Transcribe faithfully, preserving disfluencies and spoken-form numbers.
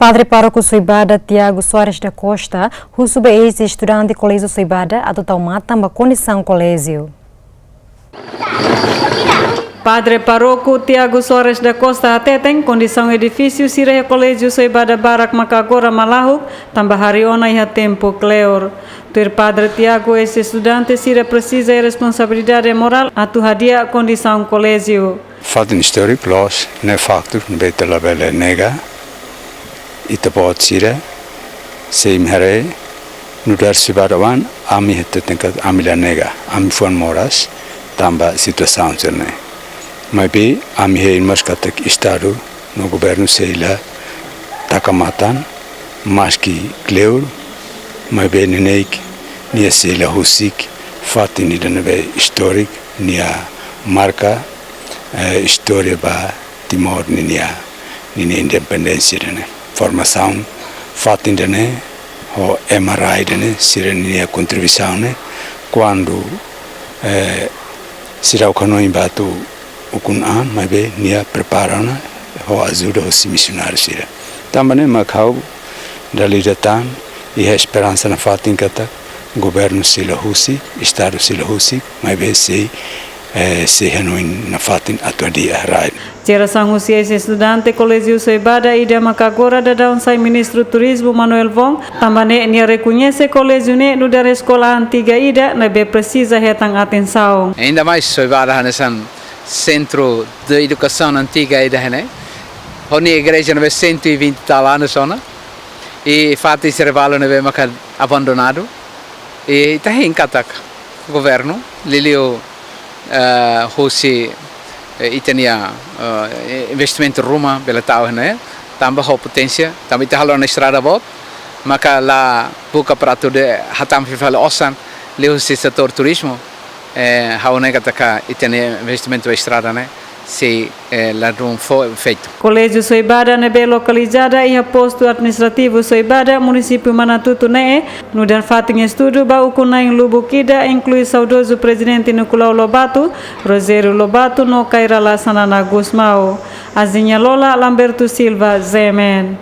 Padre Pároku Soibada Tiago Soares da Costa husu ba eis-estudante Koléjiu Soibada atu tau matan ba kondisaun koléjiu. Padre Pároku Tiago Soares da Costa hateten kondisaun edifísiu sira iha Koléjiu Soibada barak maka agora malahuk, tanba harii ona iha tempu kleur. Tuir Padre Tiago, eis-estudante sira presiza iha responsabilidade morál atu hadi'a kondisaun koléjiu. Fatin istóriku loos, ne'e faktu, ne'ebé ita labele nega. Ita-boot sira, sei imi haree, nu'udar Soibada oan, ami hateten katak ami la nega, ami fuan moras, tanba situasaun sira-ne'e. Maibé, ami hein mós katak Estadu no Governu sei la taka matan, maski kleur, maibé neineik nia sei la husik fatin ida ne'ebé istóriku, nia marka, eh, istória ba Timor ninia, ninia independénsia ida-ne'e. Formasaun fatin ida-ne'e, ho ema rai ida-ne'e, sira ninia kontribuisaun ne'e, kuandu, eh, sira ukano imbatu ukun an, maibé nia prepara ona ho ajuda hosi misionáriu sira. Tanba ne'e mak ha'u dala ida tan iha esperansa nafatin katak governu sei la husik, Estadu sei la husik, maibé sei, eh, sei hanoin nafatin atu hadi'a rai. Jerasaun husi eis-estudante Koléjiu Soibada ida maka agora daudaun sai Ministru Turizmu Manuel Vong, tanba ne'e nia rekoñese koléjiu ne'e nu'udar eskola antiga ida ne'ebé presiza hetan atensaun. Ainda mais Soibada hanesan sentru de edukasaun antiga ida ne'e. Ho nia igreja ne'ebé cento e vinte tal anos ona. I fatin sira balu ne'ebé maka abandonadu. I ita hein katak governu, liuliu, eh, husi, eh, ita-nia, eh, investimentu ruma bele tau ne'e, tanba ho poténsia, tanba ita halo ona estrada boot, maka la buka para atu hatama fila fali osan, liuhusi setór turizmu, eh, ha'u hanoin katak ita-nia investimentu ba estrada ne'e, sei, eh, ladún fó efeitu. Koléjiu Soibada ne'ebé lokalizada iha postu administrativu Soibada, munisípiu Manatuto ne'e, nu'udar fatin estudu ba ukun-na'in lubuk ida, inklui saudozu Prezidente Nicolau Lobato, Rogério Lobato no Kay Rala Xanana Gusmão. Aziña Lola, Lamberto Silva, Z M N.